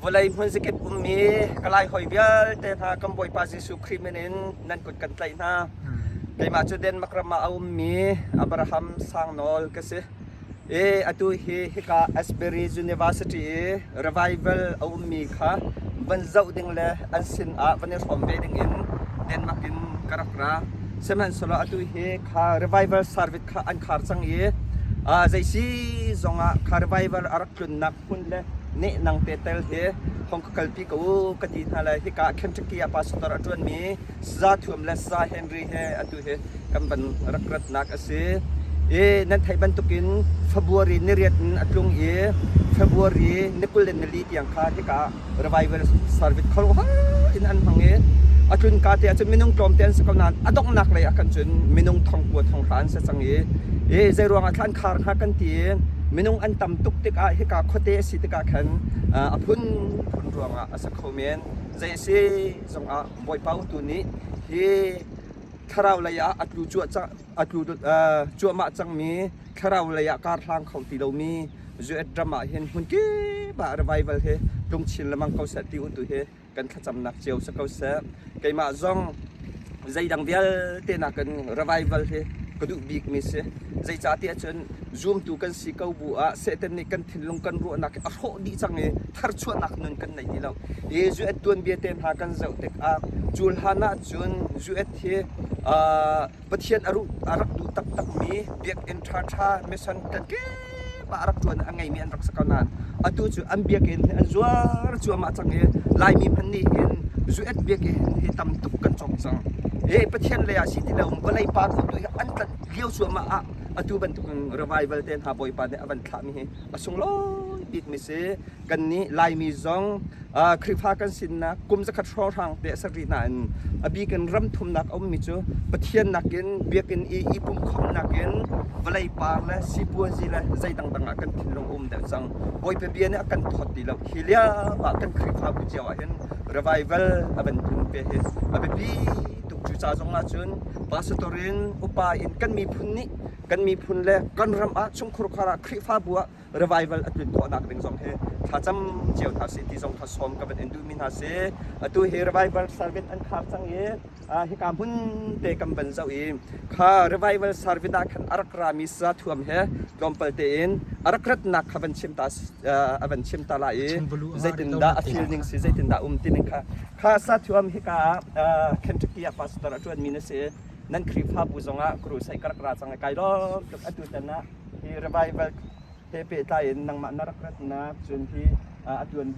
Vawlei hmunzakip ummi ka lai hoi vialte hna kan Bawipa Jesuh Khrih min in nan kut kan tlaih hna. Keimah cu Denmark ram ah a ummi Abraham Sangnawl ka si. I atu hi hika Asbury University i revival a ummi kha van zoh ding le an sin ah van i hrawm ve ding in Denmark in ka rak ra. Sihmanhsehlaw atu hi kha revival service kha an khar cang i zei si zongah kha revival a rak tlunnak hmun le nehnang te tel hi hong ka kalpi ko u ka ti hna le hika Kentucky ah pastor a ṭuanmi Saza Thuam le Saza Henry he atu hi kan van rak ratnak a si. I nan theih bantukin February ni riat in a tlung i February ni 24 tiang kha hika revival service khuaruahhar in an hmang i a tlun ka te ahcun minung tlawmte an si ko nain a donghnak lei ah khan cun minung thong kua thong hra an si cang i i zei ruangah thlan khar hnga kan ti i minung an tam tuk tikah hika khuate a si tikah khan a phunphun ruangah a si kho men zei a si zongah Bawipa utu nih hi thlarau lei ah a tlu a tlu cuahmah cangmi thlarau lei ah kar hlang kho ti lomi US ram ah hin hmun kip ah revival hi tlung chin lengmang ko seh ti u tu hi kan thlacamnak cio si ko seh. Keimah zong zeidang vialte nakin revival hi ka duh bikmi si. Zeicahtiah cun zumtu kan si ko bu ah Satan nih kan thinlung kan ruahnak hi a hrawh dih cang i tharchuahnak nun kan nei ti lo. Hi US tuanbia te hna kan zoh tikah cu hlan ah cun US hi uh, Pathian a, ruh, a rak duh taktakmi biakinn ṭhaṭha mission kan kip ah a rak ṭuan a ngeimi an rak si ko nain atu cu an biakinn hi an zuar cuahmah cang i Laimi hmanh nih hin zuet biakinn hi tam tuk kan cawk cang. I Pathian lei ah si ti lo vawlei pa tu hi an tlanh lio cuahmah ah atu bantukin revival te hna Bawipa nih a van thlahmi hi a sunglawi bikmi si. Kannih Laimi zong Khrihfa kan sinak kum zakhat hrawnghrang te a si rih nain a bik in ram thumnak a ummi cu Pathian nakin biakinn i i pumhkhawmhnak in vawlei par le sipuazi le zei dangdang ah kan thinlung a um deuh cang. Bawipa bia nih a kan thawt ti lo. Hi lio ah kan Khrihfabu cio ah hin revival a van tlun pe hi a biapi tuk. Cu ca zong ah cun pastor in upa in kan miphun nih kan miphun le kan ram ah chungkhur khar ah Khrihfabu ah revival a tlun khawhnak ding zong hi thlacam cio hna sih ti zong kha sawm ka van in duhmi hna si. Atu hi revival service an khar cang i hika hmun te kan van zoh i kha revival service ah khan a rak rami sa thuam he tlawmpal tein a rak ratnak kha van chim ta a van chim ta lai i zeitindah a feel ning si zeitindah um ti ning kha kha sa thuam hika ah Kentucky ah pastor a ṭuanmi na si nan Khrihfabu zongah crusade ka rak ra cang i kai lawm tuk atu tan ah Hi revival he pehtlai in nangmah na rak ratnak cun hi a tuanbia.